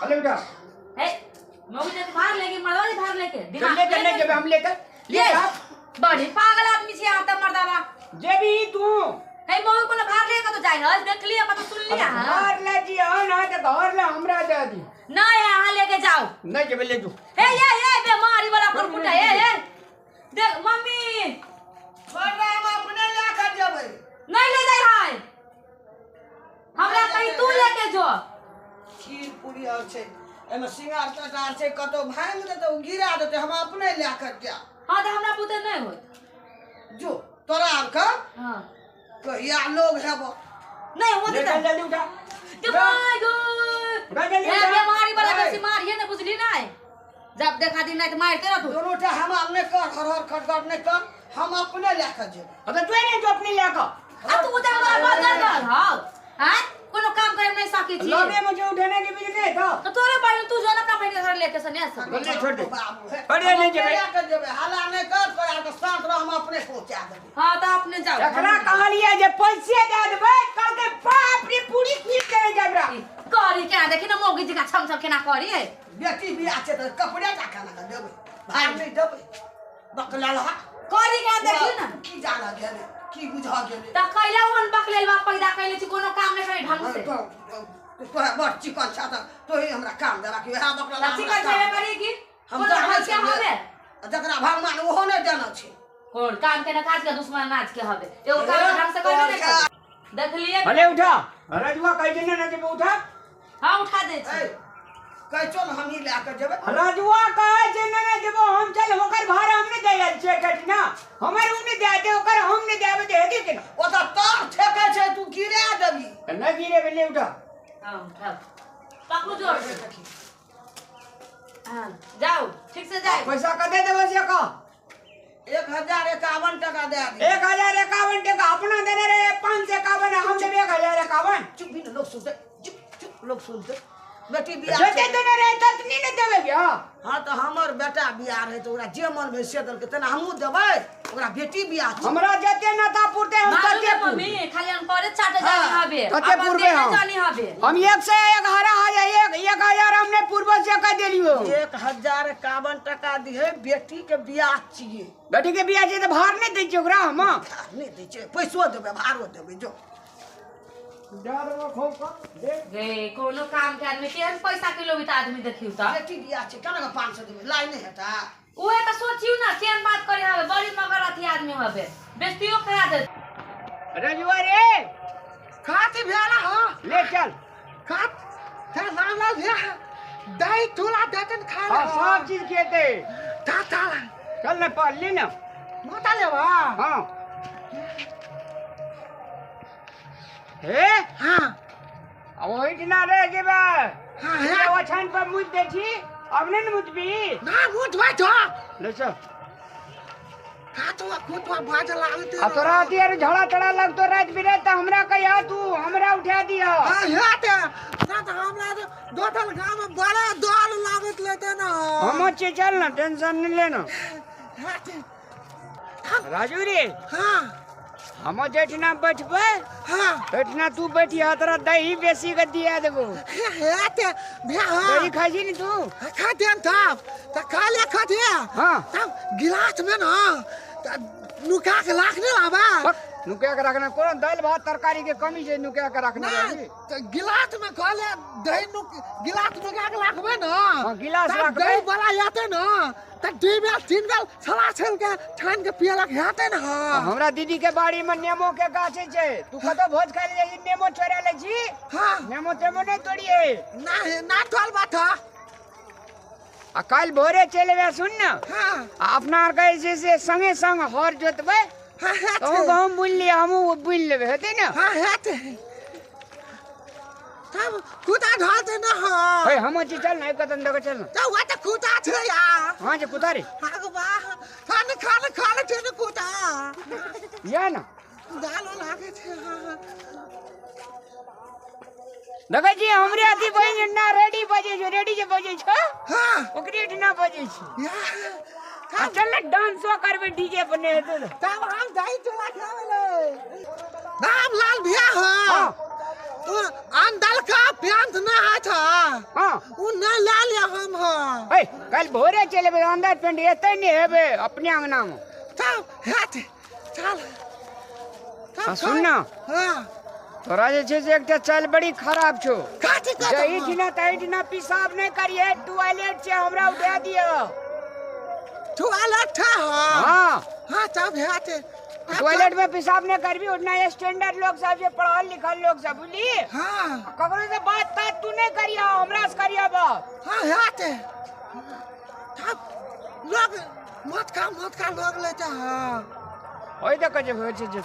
अरे उठा। हे मौगी जे भार लेके मरवा दे भार लेके चल ले, चल ले जेबे हम लेकर ले ये जा। बड़ी पागल आदमी छै अहाँ तऽ मर्दावा। जेबी तू। हे मौगी कोनो भार लेके कतौ जाइ है, देख लिअ कतौ सुन लिअ अहाँ। घर ले जी ना तऽ घर ले हमरा दे दी। नहीं अहाँ लेके जाओ। नहीं जेबे ले जो। हे ये ये बेमारी वाला कुरकुटा हे हे देख मम्मी। छोड़ दे, हम अपने ले कर जेबै। नहीं ले जाय है हमरा, कहीं तू लेके जो। खीर पूरी और छै एमे सिंगार तटार छै, कतौ भांगि देतै ओ गिरा देतै, हम अपने लए कर जायब। हाँ तऽ हमरा बुते नहीं होत। जो तोरा आरके हाँ कहिया लोग हेबो। नहीं होत ले तऽ चल जल्दी उठा। माय गो उठा जल्दी हे उठा। बेमारी वाला नहीं। बेसी मारिए ना बुझली नहीं, जब देखा दी नहीं तो मारते रह तू। दोनों टा हम नहि कर, हर हर खटखट नहि कर, हम अपने लए कऽ जेबै। हाँ तो तू नहीं जो अपने ले कर। आ तू उधर वाला बदल कर। हां हां कोनो काम करे नहीं सकी छी। लगे मुझे उठाने के भी नहीं था। तो तोरे बहिन तू जो ना अपना बहिन के घर लेके सने सब। बोले छोड़ दे। बाबू हे। छोड़ दे, नहीं जेबै। लए कऽ जेबै, हल्ला नहि कर, तोरा आरके शांत रह, हम अपने पहुँचा देबै। हां तो अपने जाओ। जकरा कहलिए जे पैसे दे देबै कल के बाप रे पूरी खींच के जबरा। करी केना देखी ना मौगी जी का छम छम केना करी है। बेटी बियाह छै तऽ कपड़े टा केना कऽ देबै, भार नहि देबै। बकलेलहा करी केना देखी ना। की जाना गेलै की बुझा गेलै। त कैला ओहन बकलेल बाप पैदा कैले छी, कोनो काम नहीं करे ढंग से। तोरा बड़ चिकन छ तऽ तोही हमरा काम देलक इएह बकलेलहा। त चिकन छेबे करी की हम कोनो जानै ढंग के छियै। हवे। जकरा भगवान ओहो नहि देने छै। कोन काम के ना काज के दुश्मन नाच के हवे, एगो काम ढंग से करबे नहीं करे। देखलिए भले उठा रजुआ कहि देने ना जेबे उठा। हां उठा दे छी। कहै छौ ने हमही लए कऽ जेबै। रजुआ कहै छै ना ना जेबो हम, चल ओकर भाड़ा हम नहि दे आयल छियै कठिना, हमर उ नहि दे दे ओकर हम नहि देबै तऽ हेतै केना। ओ तऽ तर ठेकै छै, तू गिरा देबही। तऽ नहि गिरेबै, ले उठा। हां उठा पकड़ू जोर से। हां जाओ ठीक से जाओ। पैसा कते देबै से कह। 1051 टका दे दी। 1051 टका अपना देने रहे 551, हम देबै 1051। चुप भी ने लोग सुनते, चुप चुप लोग सुनते। बेटी बियाह जते छै। देने रहे ततनी ने देबै गे। हाँ तऽ हमर बेटा बियाह रहै तऽ ओकरा जे मन भेल से देलकै, तेना हमहूँ देबै, ओकरा बेटी बियाह छै। हमरा जते नता पुरते हम मालूम तते है मम्मी खाली अनपढ़े चाटे जानी हबे। तते अपन पुरबे देने हम। जानी हबे। हम एक से एक हरा हजार एक एक हजार हमने पूर्व से कह देलियो। 1051 टका दिहे, बेटी के बियाह छियै। बेटी के बियाह छै तऽ भार नहि दै छियै ओकरा हम। भार नहि दै छियै, पैसो देबै भारो देबै जो। दे देबो खूब कऽ दे। गे कोनो काम के आदमी केहन पैसा के लोभी तऽ आदमी देखियौ तऽ। बेटी बियाह छै केना कऽ 500 देबै, लाइ नहि हेतै। उहे तऽ सोचियौ ना केहन बात करे हवे, बड़ी मगर अथी आदमी हवे, बेइज्जतियो करा दे। रजुआ रे खाती भेला हो। ले चल। खात हे रामलाल भैया दही चूड़ा देतन खा ले। हाँ सब चीज खेते। ता ता चल ना पढ़ ली ना। मोटा लेबा। हाँ हे हाँ ओहिठिना रह जेबै। हाँ हे ओछान पर मुति दै छी, अब नहि ने मुतबी। ना मुतबै तो। ले चल। हाथवा खुटवा बाज लागते। आ तोरा अथी आर झड़ा तड़ा लगतो राति बिराति तऽ हमरा कहिया तू हमरा उठा दिह। हाँ हे ते ना तऽ हमरा तो दोठल गांव में बड़ा दल लागत लेते ना। हम छियै चल ना टेंशन नहीं लेना। हे ते राजू रे। हाँ हम जेठना बैठबै। हाँ बैठना तू बैठिया, तोरा दही बेसी के दिया देबो। हे ते भैया। हाँ दही खाइ छी ने तू? खा देन तब त खा ले खा दे। हाँ तब गिलास में ना नुका के लाख नहीं लाबा। नुका के रखना कोनो दालि भात तरकारी के कमी छै नुका के रखना। ना त गिलास में खा ले दही नुक गिलास नुका के राखबै ना। हाँ गिलास तब राखबै। दही वाला आते ना त 2 बेल 3 बेल छला छल के छान के पियलक हेते ना। हमरा दीदी के बाड़ी में नेमो के गाछ छै, तू कतौ भोज खाइ ले जाइ नेमो चोरा लै छी? हाँ नेमो तेमो नहि तोड़िए। ना ना तोल बात। आ काल्हि भोरे चलि एबै सुन ना। हाँ आ अपना आर के जे छै से संगे संग हर जोतबै। हाँ तहूँ गहूँम बुनि लिअ, हमहूँ बुनि लेबै, हेतै ने? हाँ हेतै। तब कुता ढलते ना। हाँ हे हम छी चल ना एक कदम दऽ के चल ना। त वह त कुता छै यार। हाँ जे कुता रे। हाँ गो बा खान खान खान छै ने कुता। या ना दाल लागे छै। हाँ देखै छी हमरे अथी बहिन ना रेडी बजै छै, रेडी जे बजै छै। हाँ ओकरे एहिठिना बजै छै। या आ चल ने डांसो करबै डीजे पर नहि हेतै तऽ। तब हम दही चूड़ा खाबै ले। रामलाल भैया। हाँ हाँ अंदल का पेंट ना है था। हाँ। उ ना ला लिया हम हो। ए कल भोरे चले बे अंदर पेंट एते नहीं हेबे अपने अंगना में। तब हेते चल। हाँ, सुन ना। हाँ। तोरा जे छै से एकटा चाल बड़ी खराब छौ। काची काची। जही ठिना तही ठिना पेशाब नहीं करिए, टॉयलेट छै हमरा उठा दियो। टॉयलेट था। हाँ। हाँ तब हेते। टॉयलेट में पेशाब नहीं करबी उतना स्टैंडर्ड लोग सब जे पढ़ल लिखल लोग सब बुझली। हाँ। ककरो से बात तात तू नहीं करिया, हमरा से करिया बात। हाँ हेते। तब लोग मत खा लोग लेता। हाँ। ओइ देखऽ जे होइ छै जे।